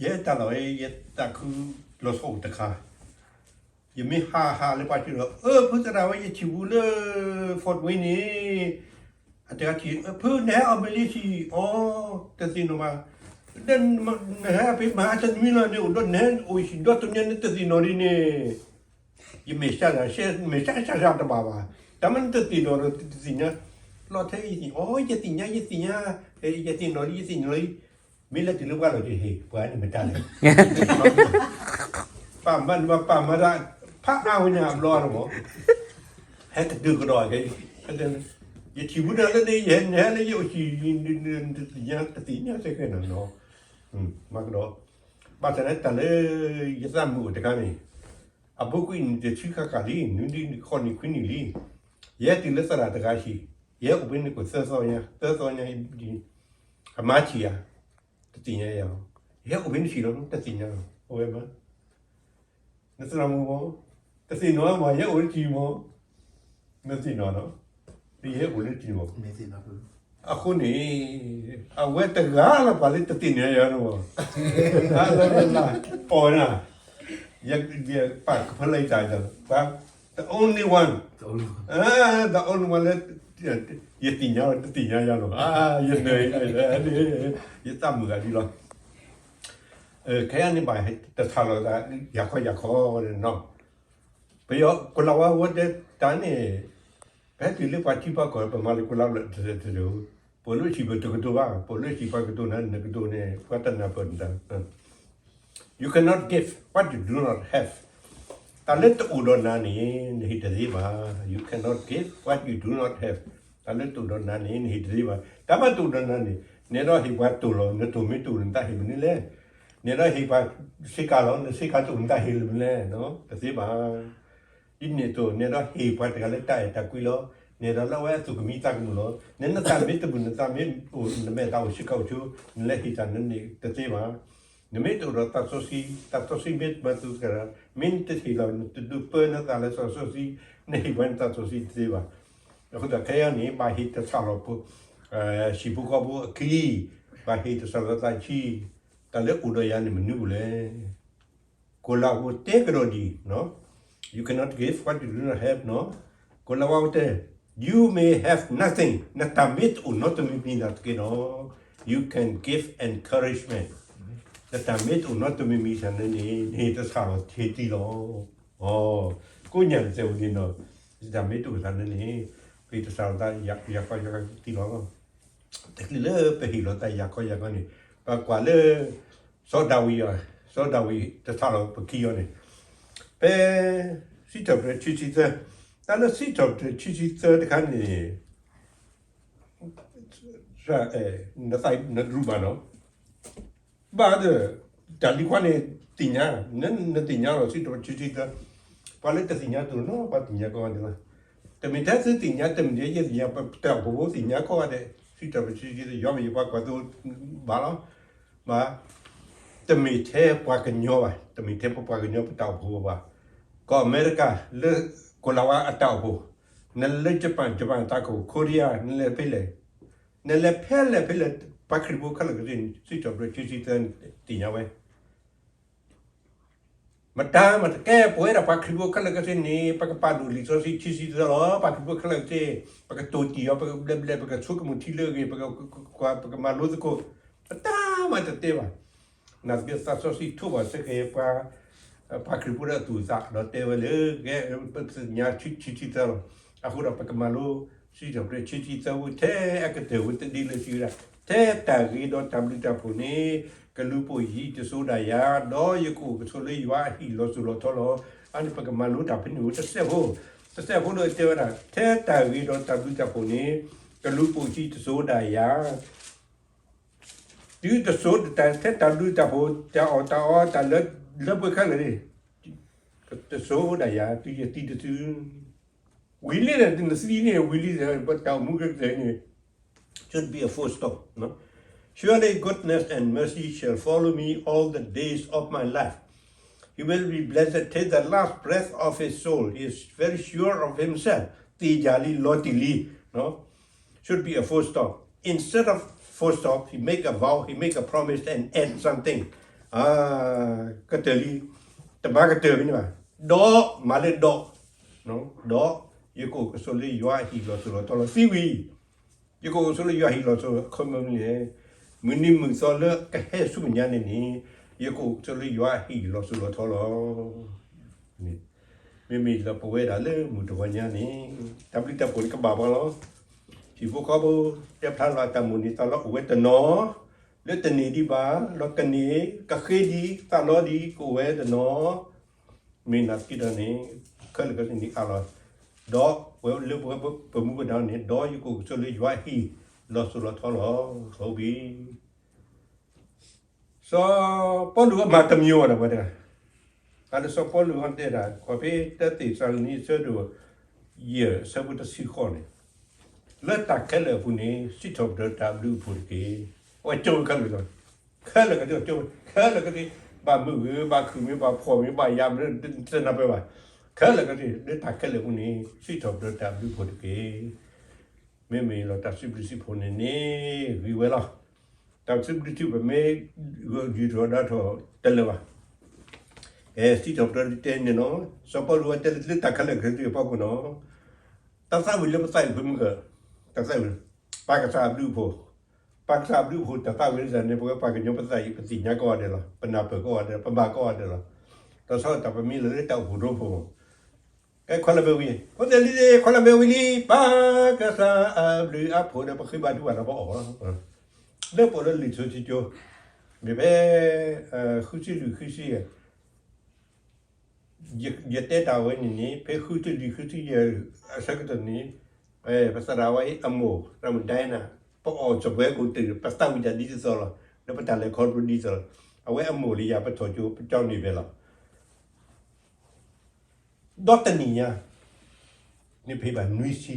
ယဲတၢ်လီၤ ယသးခုလီၤဆီအိၣ်တခါ, ယမ့ၢ်ဟးဟးလၢပှၤထံဒီး အၢ ဖုသရၣ်ဝဲ ယထံၣ်ဝဲလၢ Fort Wayne န့ၣ်, အတဂၤထံၣ် ဖုနဟဲအီၣ်မ့ၤလံဆံး အီ တသ့ၣ်နီၣ်ဘၣ်, ဒီးနဟဲဖဲမဟါတနွံလီၤန့ၣ် အိၣ်ဒီး နဟဲအိၣ်ဆံးဒီတနွံ နတသ့ၣ်နီၣ်ဒ်န့ၣ်, ယမဲာ်ဆှး မဲာ်ဆှးဆှးဆှးတဘၣ်ဘၣ်, တၢ်မ့ၢ်နတသ့ၣ်နီၣ်ဒီးတသ့ၣ်ညါ, လီၤထဲယသ့ၣ် အီ ယသ့ၣ်ညါ ယသ့ၣ်ညါ, ယသ့ၣ်နီၣ်လံ ယသ့ၣ်နီၣ်လံ, မ့ၢ်လဲၤတုၤလၢပှၤလီၤက့ၤ ဟ့ၣ် ပှၤန့ၣ်မတၤလဲၣ်, ပာ်မၤ ပာ်မၤဒၣ် ဖးအါဝဲန့ၣ်အဘျီန့ၣ်မး, ဟဲကတုၤကဒီးက့ၤ, ယထံၣ်ဝဲဒၣ်လၢန့ၣ် ယဟဲနဟဲလၢယအိၣ်ဆံး တသ့ၣ်ညါ တသ့ၣ်ညါစ့ၢ်ကီးနီၤ, မၤကဒီး, ဘၣ်ဆၣ်န့ၣ်တၢ်လၢ ယသးမုာ်အိၣ်တခါန့ၣ်, အပူၤကွံာ်နံၣ်တဆံဃၣ်ဃၣ်လံ နွံနံၣ်ဃိးနံၣ်ခွံနံၣ်လံ, ယဟဲတုၤလၢသရၣ်တဂၤဆံး, ယဟဲအိၣ်ဖဲန့ၣ်ကိၣ်သၢသီညါ သၢသီညါ, အမါဆံးဧါ, တသ့ၣ်ညါယၤ, ယဟဲအိၣ်ဖဲန့ၣ်ဆံးလီၤ တသ့ၣ်ညါလီၤ အဝဲမး, နသရၣ်မုၣ်မး, တသ့ၣ်နီၣ်မး ယဟဲအိၣ်လၢဆံးမး, နသ့ၣ်နီၣ်လီၤ, ယဟဲအိၣ်လၢဆံးမး, အဃိန့ၣ်, အဝဲတဂၤလၢပှၤလၢတသ့ၣ်ညါယၤန့ၣ်မး, အလၢလၢလၢ, အီၣ်နၤ, ယပာ်ကဖၢလၢယသးဒီး ပှၤ the only one, the only one လၢ ယသ့ၣ်ညါလီၤ တသ့ၣ်ညါယၤလီၤ, ယနၢၤ ယသးမုာ်ဂၤဒ်လီၤ, ခဲအံၤန့ၣ်ဘၣ်တဆၣ်လီၤသး ယၤခီယၤခီန့ၣ်နီၤ, ပယီၤကိၤလၤဝါဝဲတဲတၢ်န့ၣ်, ပဟဲတုၤလၢပှၤထံပှၤကီၢ် ပမၤလၢကိၤလၤဝါတစဲးတစဲး, ပအိၣ်လၢဟံၣ်ပတကတိၤဘၣ်, ပအိၣ်လၢဟံၣ်ပှၤကတိၤနၤ နကတိၤန့ၣ် ပှၤတနၢ်ပၢၢ်နတၢ် You cannot give what you do not have. တၢ်လၢတအိၣ်ဒီးနၤန့ၣ် နဟ့ၣ်တသ့ဘၣ်. You cannot give what you do not have. တၢ်လၢတအိၣ်ဒီးနၤန့ၣ် နဟ့ၣ်တသ့ဘၣ်. တၢ်မ့ၢ်တအိၣ်ဒီးနၤန့ၣ် နအဲၣ်ဒိးဟ့ၣ်ပှၤတိၢ်လီၤ, နတိၢ်မ့ၢ်တအိၣ် နတၢ်ဟ့ၣ်မနုၤလဲၣ်. နအဲၣ်ဒိးဟ့ၣ်ပှၤဆ့ကၤလီၤ, နဆ့ကၤတအိၣ် နတၢ်ဟ့ၣ်မနုၤလဲၣ်. တသ့ဘၣ်. ဒ်န့ၣ်အသိး နအဲၣ်ဒိးဟ့ၣ်ပှၤတဂၤလၢတၢ်အဲၣ်တၢ်ကွံလီၤ. နအဲၣ်ဒိးလၢအဝဲအသူၣ်ကမံသးကမုာ်လီၤ. နနသးမ့ၢ်တမုာ် နသးမ့ၢ်အိၣ် နမဲာ်သးအိၣ်ဆ့ကၤအိၣ်ဆိ, နလဲၤဟ့ၣ်တၢ်န့ၣ်တသ့ဘၣ်. နမ့ၢ်တအိၣ်ဒီးသးစီဆှံ, သးစီဆှံမ့ၢ်တမၤသူသကရၤ, မ့ၢ်နတဟ့ၣ်လီၤ နတဒုးပၢနသးလၢသးစီဆှံ, နဟ့ၣ်ပှၤနသးစီဆှံတသ့ဘၣ်. အဃိသတးခဲအံၤန့ၣ် ဘၣ်ဟ့ၣ်တဆၣ်လီၤပှၤ ဟံၣ်ဖိဃီဖိအခံ, ဘၣ်ဟ့ၣ်တဆၣ်လီၤသးဆံ, တၢ်လၢအိၣ်ဒီးယၤန့ၣ်မနုၤအိၣ်လဲၣ်. ကိၤလၤဝါတဲကဒီးဒ်, You cannot give what you do not have, နီၤ. ကိၤလၤဝါတဲ, You may have nothing, နတၢ်မ့ၢ်တအိၣ်နီတမံၤမံၤသနာ်က့ဒီး, you can give encouragement. နတၢ်မ့ၢ်တအိၣ်နီတမံၤမံၤသနာ်က့န့ၣ် နဟ့ၣ်တဆၣ်လီၤတသ့လီၤ. ကိးညါတစဲးဝဲဒ်နီၤ, နတၢ်မ့ၢ်တအိၣ်သနာ်က့န့ၣ် ပဟ့ၣ်တဆၣ်လီၤသးယၤခီယၤခီသ့လီၤ. တချုးလၢပဟ့ၣ်လီၤသးယၤခီယၤခီန့ၣ်, ပကွၢ်လၢ စီၤဒၤဝံးအ, စီၤဒၤဝံးတဆၣ်လီၤပခံအီၤန့ၣ်, ဖဲစံးထီၣ်ပတြၢၤခံဆံသၢ, တၢ်လၢစံးထီၣ်ပတြၢၤခံဆံသၢတခါန့ၣ် နသးနရူၢ်ဘၣ်နီၤ, ဘၣ်ဒီး တၢ်လံၤခွါန့ၣ်သ့ၣ်ညါ, နသ့ၣ်ညါလီၤ စံးထီၣ်ပတြၢၤခံဆံသၢ, ပှၤလၢတသ့ၣ်ညါတအိၣ်နီၤ ပှၤသ့ၣ်ညါကိးဂၤဒဲးလီၤ. တမ့ၢ်ထဲသုသ့ၣ်ညါ တမ့ၢ်ထဲယသ့ၣ်ညါ ပတၢ်အိၣ်ဖှိၣ်ဖိသ့ၣ်ညါကိးဂၤဒဲး, စံးထီၣ်ပတြၢၤခံဆံသၢ ယွၤမ့ၢ်ယပှၤကွၢ်သိဘၣ်လီၤ. ဘၣ်, တမ့ၢ်ထဲပှၤကညီဘၣ်, တမ့ၢ်ထဲပပှၤကညီပတၢ်အိၣ်ဖှိၣ်ဘၣ်, ကီၢ်အမဲရကၤလၢကိၤလၤဝါအတၢ်အိၣ်ဖှိၣ်, နလဲၤလၢယပၣ်, ယပၣ်တၢ်အိၣ်ဖှိၣ် ခိရံယါ, နလဲၤဖဲလဲၣ်, နလဲၤဖဲလဲၣ်ဖဲလဲၣ် ပှၤခရံာ်ဖိခဲလၢာ်ခဲဆ့န့ၣ် စံးထီၣ်ပတြၢၤခံဆံသၢန့ၣ်သ့ၣ်ညါဝဲ မတၤမးတကဲ ပဝဲဒၣ်ပှၤခရံာ်ဖိခဲလၢာ်ခဲဆ့န့ၣ် ပကပာ်ဒိၣ်လံာ်စီဆှံခံဆံသၢလီၤ. ပှၤခရံာ်ဖိခဲလၢာ်ခဲဆ့ ပကတိၢ်တံၢ်အီၤ, ပကဘျဲးဘျဲး, ပကဆိကမိၣ်ထံလၢအဂ့ၤ, ပက, ပကမၤလိသကိး, မတၤမးတတဲဘၣ်. နာ်သက့သးစီဆှံထိးဘၣ်စ့ၢ်ကီးပှၤ, ပှၤခရံာ်ဖိလၢအသူၣ်အသး ဒီးတဲဝဲလၢ ကဲ, ပသ့ၣ်ညါခံဆံသၢလီၤ. အဃိဒီးပကမၤလိ စံးထီၣ်ပတြၢၤခံဆံသၢဝံၤ ထဲအကတၢၢ်ဝံၤတဒ်လၢစံးဝဲဒၣ်, ထဲတၢ်ဂ့ၤဒီးတၢ်ဘျုးတၢ်ဖှိၣ်န့ၣ် ကလူၤပိာ်ယခံတစိၤဒၣ်ယၤ, ဒီးယကအိၣ်ကဆိးလၢယွၤအဟံၣ်လီၤစိၤလီၤထီလီၤ. အန့ၣ်ပကမၤလိတၢ်ဖဲန့ၣ်ဝံၤတစဲးဖိ, တစဲးဖိဒီးတဲဝဲဒၣ် ထဲတၢ်ဂ့ၤဒီးတၢ်ဘျုးတၢ်ဖှိၣ်န့ၣ် ကလူၤပိာ်ယခံတစိၤဒၣ်ယၤ တုၤတစိၤဒၣ် ထဲတၢ်ဘျုးတၢ်ဖှိၣ် တၢ်အီၣ်တၢ်အီ တၢ်လၢပှဲၤခဲလၢာ်န့ၣ် တစိၤဒၣ်ယၤ တုၤယသံတစု ဝံၤလံန့ၣ် နသံန့ၣ် ဝံၤလံ ပတၢ်အိၣ်မူကတၢၢ်န့ၣ် should be a full stop, no? Surely goodness and mercy shall follow me all the days of my life. He will be blessed till the last breath of his soul. He is very sure of himself. သ့ၣ်ညါလံ လီၤတံၢ်လံ, no? Should be a full stop. Instead of full stop, he make a vow, he make a promise and add something. ကတၢၢ်လံ, တမၤကတၢၢ်ဖဲန့ၣ်ဘၣ်, ဒီးမၤလၢဒီး, ဒီးယကအိၣ်ကဆိးလၢယွၤအဟံၣ်လီၤစိၤလီၤထီလီၤ. သံဝံၤ ယကအိၣ်ကဆိးလၢယွၤအဟံၣ်လီၤစိၤလီၤထီလီၤ. ခီမ့ၢ်န့ၣ်, မုၢ်နံၤမုၢ်သီလၢကဟဲဆူမဲာ်ညါန့ၣ်န့ၣ်, ယကအိၣ်ကဆိးလၢယွၤအဟံၣ်လီၤစိၤလီၤထီလီၤ. မ့မ့ၢ်လၢပဝဲဒၣ်လၢမုၢ်တဂီၤညါန့ၣ်, တၢ်ဘျုးတၢ်ဖှိၣ်န့ၣ်ကဘၣ်ပှၤလီၤ. ဟံၣ်ဖိဃီဖိ တဲဖျါလီၤအတၢ်မိၣ်န့ၣ် သးလီအိၣ်ဝဲတနီၤ, လၢတန့ၢ်ဒံးဘၣ်, ဒီးကန့ၢ်ကဃ့ဒံး သးလီဒံး ကအိၣ်ဝဲတနီၤ, မ့ၢ်နာ်သက့ဒီးန့ၣ်, ခဲလၢာ်ခဲဆ့န့ၣ်အါလီၤ, ဒီးပဝဲလၢပဝဲပမူပဒါန့ၣ်, ဒီးယကအိၣ်ကဆိးလၢယွၤအဟံၣ်လီၤစိၤလီၤထီလီၤ. အဝဲ စီၤပီလူးအမၤတမံၤဝဲ ဒီးပှၤတဂၤ, အဒီးစီၤပီလူးအတဲဒၣ် ကွၢ်ဖဲတၢသ့းစၤလနံ အဆၢဒိၣ်ယဲၢ် အဆၢဖိတဆံဃိးန့ၣ်, လၢတၢ်ခဲလၢာ်အပူၤန့ၣ် စံးထီၣ်ပတြၢၤတၢ်ဘျုးအဖှိၣ်တက့ၢ်. အဝဲကၠိခဲလၢာ်လီၤ. ခဲလၢာ်ကသ့ၣ်ကၠိ, ခဲလၢာ်ကသ့ၣ်, ဘၣ်မုာ်ဂ့ၤ, ဘၣ်ခုၣ်မ့ၢ်, ဘၣ်ဖှီၣ်မ့ၢ်, ဘၣ်ယၤမ့ၢ်, တနၢ်ပၢၢ်ဘၣ်. ခဲလၢာ်ကသ့ၣ် လၢတၢ်ခဲလၢာ်အပူၤန့ၣ် စံးထီၣ်ပတြၢၤတၢ်ဘျုးအဖှိၣ်တက့ၢ်. မ့မ့ၢ်လီၤ တၢ်စံးဘျုးစံးဖှိၣ်န့ၣ်န့ၣ် ဂ့ၤဝဲလီၤ. တၢ်စံးဘျုးစံးဖှိၣ် ပမ့ၢ်ဂုာ်ထီၣ်ဒါထီၣ်တလၢာ်ဘၣ်. ကဲ စံးထီၣ်ပတြၢၤတဲန့ၣ်နီၤ, စီၤပီလူးအတဲလၢတၢ်ခဲလၢာ်ခဲဆ့အဖီခိၣ်နီၤ, တၢ်သးဝံၣ်လၢပသးဝံၣ်ဖဲမုၢ်ဂၢၢ်, တၢ်သးဝံၣ်, ပၢ်ကစၢ်အဘျုးအဖှိၣ်, ပၢ်ကစၢ်အဘျုးအဖှိၣ် တၢ်သးဝံၣ်လၢတၢ်န့ၣ် ပဝဲပှၤကညီပသးဝံၣ် ပသ့ၣ်ညါကိးဂၤဒဲးလီၤ, ပနၢ်ပၢၢ်ကိးဂၤဒဲးလီၤ, ပမၤကိးဂၤဒဲးလီၤ. ဒီးဆီတၢ်ပမ့ၢ်လၢတၢ်အိၣ်ဖှိၣ်ရိဖှိၣ် ကဲ ခွါလၢမဲာ်ဝံၤ, ဖိသ့ၣ်လံၤသ့ၣ် ခွါလၢမဲာ်ဝံၤလံ, ပၢ်ကစၢ်အဘျုးအဖှိၣ်ဒီး ပဃ့ဘါထုကဖၣ်ဒီးပအီၣ်လီၤ. လၢပအိၣ်လၢလံာ်စီဆှံကၠိ, မ့ၢ်ဖဲ ဃုဆံလွံၢ်ဃုဆံယဲၢ်, ယတဲတၢ်ဝဲန့ၣ်န့ၣ် ဖဲဃုဆံလွံၢ်ဃုဆံယဲၢ်အဆၢကတီၢ်န့ၣ်, ပသရၣ်ဝဲအံၤအမိၢ် သရၣ်မုၣ်ဒိနၤ, ပအီၣ်စပွဲကိးတၢၢ် ပသးဝံၣ်တၢ်ဒ်သိးသိးလီၤ, လၢပတၢ်လဲၤခီဖျိဒ်သိးလီၤ. အဝဲအမိၢ်လၢယၤ ပထီၣ်ကၠိ ပကၠီန့ၢ်ဖဲလီၤ. ဒီတနံၤညါ, န့ၣ်ဖဲဘၣ်နွံဆံ,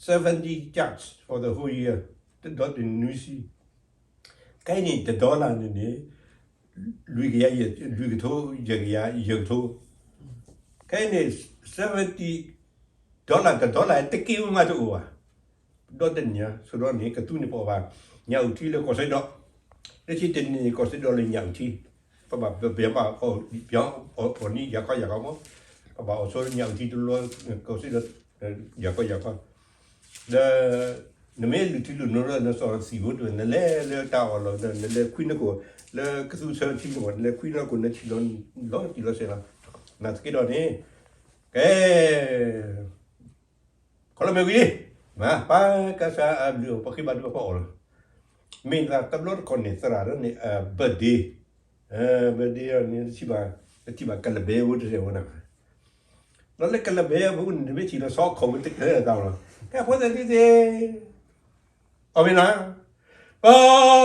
seventy jacks for the whole year, ဒီတနံၤနွံဆံ. ခဲအံၤန့ၣ် တ dollar န့ၣ်န့ၣ် လွံၢ်ကယၤ, လွံၢ်ကထိ, ယဲၢ်ကယၤ, ယဲၢ်ကထိ. ခဲအံၤန့ၣ် seventy dollar တ dollar တက့ၢ်မးတအိၣ်ဘၣ်. ဒီတနံၤညါ ဆိဒီးန့ၣ် ကသူန့ၣ် ပအီၣ်ဘၣ်ညၣ်အုၣ်ထံလၢကီၢ်စဲဒီး, လၢခံတနံၤန့ၣ် ကီၢ်စဲဒီးလၢညၣ်အုၣ်ထံ, ပဘၣ်ပဘၣ်အီၣ်နံၣ်ယၤခီယၤခီမး, ပဘၣ်အီၣ်ဆိညၣ်အုၣ်ထံတလီၢ်, ကီၢ်စဲဒီး ယၤခီယၤခီ, ဒီး နမ့ၢ်လုၢ်ထံလုၢ်နိဒီး နစီၣ်သံၣ်ဖိတဝဲ နလဲၤလၢတၢ်အီၣ်လီၤဒီး နလဲၤခွံနကိာ် လၢကသူဆၢထံန့ၣ် နလဲၤခွံနကိာ် နထံၣ်လီၤတံၢ်လီၤဆဲးလီၤ. နာ်သက့ဒီးန့ၣ်, ကဲ ခီလီၤမဲာ်ဝံၤလံ, ပၢ်ကစၢ်အဘျုး ပဃ့ဘါထုကဖၣ်ပအီၣ်လီၤ. မ့ၢ်သးတဘျီတခီၣ်န့ၣ် သရၣ်ဒီးန့ၣ် အ birthday, birthday ဒီးန့ၣ် တထံၣ်ဘၣ်ကလၢၢ်ဘဲဖိတစဲးဖိနၤ, ဒီးလၢကလၢၢ်ဘဲဖိန့ၣ် နမ့ၢ်ထံၣ်လီၤဆီခိၣ်မ့ၢ်တကဲတၢ်လီၤ, ကဲဖိသ့ၣ်လံၤသ့ၣ် အီၣ်မ့ၢ်နၤ, ပ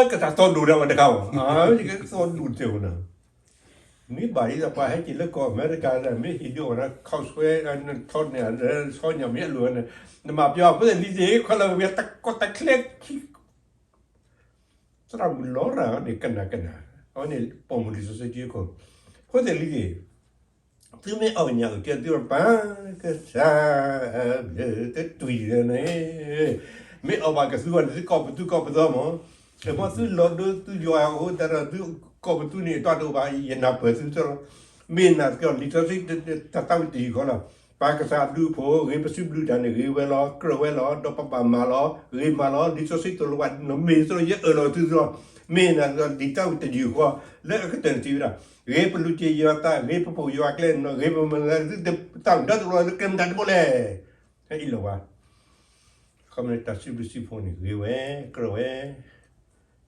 ကစၢ်သီဒိၣ်ဒၣ်ဝဲတခါအီၤ, ကသီဒိၣ်တစဲးဖိနၤ, မ့ၢ်ဘၣ်ဒ်သိးပှၤဟဲက့ၤလၢကီၢ်အမဲရကၤဒီး မ့ၢ်ဟ့ၣ်ဒုးအီၣ်ဝဲဒၣ် ခီၣ်ဆွဲ ထီၣ်န့ၣ် ဆီညၣ်မ့ၢ်အလိၤဝဲန့ၣ်, နမၤပျီဖိသ့ၣ်လံၤသ့ၣ် ခီလၢဝဲတၢ်ကီတၢ်ခဲခံ သရၣ်မုၣ်လီၤရၣ်န့ၣ် ကနၣ်ကနၣ်, အဝဲန့ၣ် ပိာ်မုၣ်လံာ်စီဆှံကၠိခိၣ်, ဖိသ့ၣ်လံၤသ့ၣ်, သုမ့ၢ်အီၣ်ညၣ်အုၣ်ထံ သုပၢ်ကစၢ် တတွံၢ်လၢန့ၣ်, မ့ၢ်အီၣ်ဘၣ်ကသူအီၤန့ၣ် သုကိးပသူကိးပသီမး, မ်သုလီၤဒိသုယွၤအဃိသတးဒီး သုကိးပသူန့ၣ် တၢ်တအိၣ်ဘၣ် ယနၢ်ပၢၢ်သုလီၤ. မ့ၢ်နာ်သက့ လံာ်စီဆှံတၢ်သးဝံၣ်တယုၢ်ဃီလီၤ. ပၢ်ကစၢ်အဘျုးအဖှိၣ် ဂ့ၤပစုဘျုးတၢ်န့ၣ် ဂ့ၤဝဲလီၤ ကြၢးဝဲလီၤ ဒီးပဘၣ်မၤလီၤ ဂ့ၤမၤလီၤ လံာ်စီဆှံသိၣ်လိပှၤ မ့ၢ်သိးယအၢၣ်လီၤသုလီၤ. မ့ၢ်နာ်သက့ လံာ်သးဝံၣ်တယုၢ်ဃီ လၢအကတၢၢ်တ့ၢ်ဝဲဒၣ် ဂ့ၤပလိာ်က့ၤယွၤသး ဂ့ၤပပိာ်ယွၤကျဲ ဂ့ၤပမၤလၢသုတၢ်ဒၣ်တဘျီလၢ ကဲမတၤတဘျီလဲၣ်. ဟဲအံၤလီၤဝဲ ခီမ့ၢ်တၢ်စံးဘျုးစံးဖှိၣ်န့ၣ် ဂ့ၤဝဲ ကြၢးဝဲ,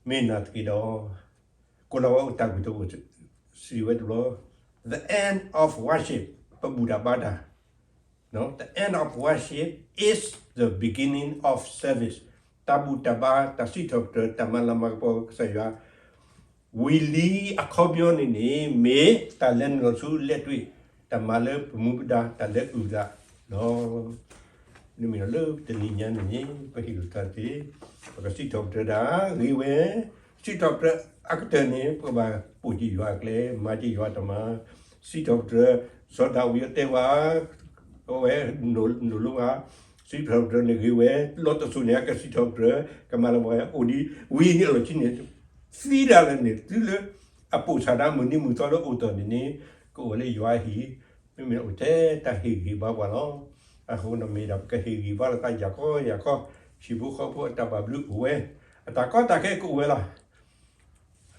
မ့ၢ်နာ်သက့ဒီး ကိးလီၤဝဲအိၣ်တၢ်ဂ့ၢ်တအိၣ် စံးဝဲတဘျီ, the end of worship ပဘူၣ်တၢ်ဘါတၢ်, the end of worship is the beginning of service. တၢ်ဘူၣ်တၢ်ဘါ တၢ်စံးထီၣ်ပတြၢၤ တၢ်မၤလၤမၤကပီၤကစၢ်ယွၤ ဝံၤလံအခီပညီန့ၣ်န့ၣ် မ့ၢ်တၢ်လဲၤနုာ်လီၤဆူလဲၤတွ့ၢ် တၢ်မၤလၢပမူပဒါ တၢ်လၢအုၣ်သးလီၤ. မ့မ့ၢ်လၢတနံၤညါန့ၣ်န့ၣ် ပဟ့ၣ်လိာ်သးတ့ၢ် ပကစံးထီၣ်ပတြၢၤတၢ်ဂ့ၤဝဲ, စံးထီၣ်ပတြၢၤအကတၢၢ်န့ၣ် ပကဘၣ်ပိာ်က့ၤယွၤအကျဲ မၤက့ၤယွၤတၢ်မၤ, စံးထီၣ်ပတြၢၤ စီၤဒၤဝံးအတဲဝဲ အဝဲ နိၣ်လိဝဲ စံးထီၣ်ပတြၢၤန့ၣ်ဂ့ၤဝဲ, လီၢ်တစိၤန့ၣ် အကစံးထီၣ်ပတြၢၤ, ကမၤလၢပှၤအိၣ်ဒံး ဝံၤန့ၣ်အလီၢ်ခံန့ၣ် သံဒၣ်လဲာ်န့ၣ် တုၤလၢအပိာ်ဆၣ်ဒၣ် မုၢ်နံၤမုၢ်သီလၢအိၣ်တီၢ်န့ၣ်န့ၣ် ကအိၣ်ဝဲလၢယွၤအဟံၣ်, မ့မ့ၢ်အိၣ်ထဲတၢ်ဟ့ၣ်ဂံၢ်ဘါပှၤလီၤ. အဃိန့ၣ်မ့ၢ်ဒၣ်ပကဟ့ၣ်ဂံၢ်ဘါလိာ်သး ယၤခီယၤခီ, ဟံၣ်ဖိဃီဖိအတၢ်ဘၣ်ဘျုးအိၣ်ဝဲ, အတၢ်ကီတၢ်ခဲကအိၣ်ဝဲလီၤ.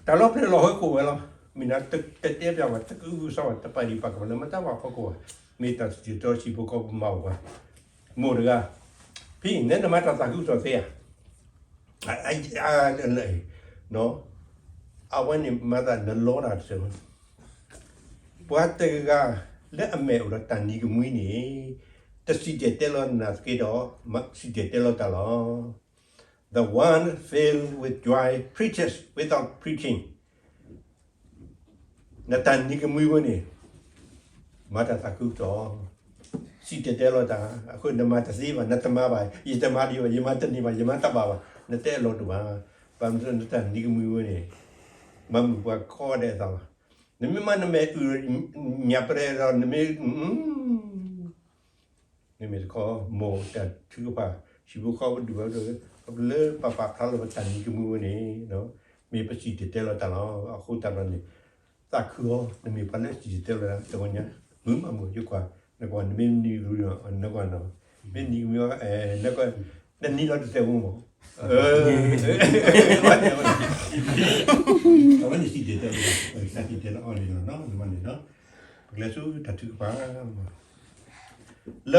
တၢ်လီၤဖျဲၣ်လီၤဟိကအိၣ်ဝဲလီၤ. မ့ၢ်နတတဲပျးဝဲ တကအုကစွါဘၣ် တပာ်ဒံးပာ်ကမၣ်လၢမတၤဘၣ်ဖီခိၣ်ဘၣ်. မ့ၢ်တၢ်စံၣ်တဲၤတဲလီၤဟံၣ်ဖိဃီဖိမၤအီၣ်ပှၤ, မိၢ်တဂၤ, ဖံ နဲနမၤတၢ်သးခုကစီၣ်သ့ဧါ. အဝဲန့ၣ်မၤသးနလီတၢ်တစဲး, ပှၤတဂၤလၢအမဲာ်အိၣ်ဒီးတၢ်နံၤကမှံန့ၣ် တစံၣ်တဲၤတဲလီၤနၤသက့ဒီး စံၣ်တဲၤတဲလီၤတၢ်လီၤ. The one filled with joy preaches without preaching. နတၢ်နံၤကမှံဝဲန့ၣ် မၤတၢ်သးခုကစီၣ်, စံၣ်တဲၤတဲလီၤတၢ်, အဃိနမၤတသ့ဘၣ်, နတမၤဘၣ်, ယတမၤဒံးဘၣ်, ယမၤတန့ၢ်ဘၣ်, ယမၤတဘၣ်ဘၣ်, နတအဲၣ်လီၤတၢ်ဘၣ်. ဘၣ်မနုၤနတၢ်နံၤကမှံဝဲန့ၣ် မၤမုာ်ပှၤကိးဂၤဒဲးအသးလီၤ. နမ့ၢ်မၤနမဲာ်အုၣ် ညၣ်ပရဲဒီး နမ့ၢ် မ့မ့ၢ်တခီ မ်တၢ်ထုကဖၣ် ဟံၣ်ဖိဃီဖိဒုးဝဲဒၣ် လၢပပာ်ဖျါလၢပတၢ်နံၤကမှံဝဲန့ၣ် မ့ၢ်ပစံၣ်တဲၤတဲလီၤတၢ်လီၤ. အဃိသတးဒီးန့ၣ် သးခုအီၤ နမ့ၢ်ပှၤလၢစံၣ်တဲၤတဲလီၤတၢ် တဂီၢ်ညါ မုာ်မးမုာ် ယကွၢ် နကွၢ် နမ့ၢ်နံၤကမှံ နကွၢ်နီၤ မ့ၢ်နံၤကမှံ နကွၢ် နနံၤလီၤတစဲးဖိမး အဝဲန့ၣ်စံၣ်တဲၤတဲလီၤ စံၣ်တဲၤတဲလီၤအီၤန့ၣ်လီၤ နမ့ၢ်န့ၣ်လီၤ ပကလဲၤဆူတၢ်ထုကဖၣ်လီၤ.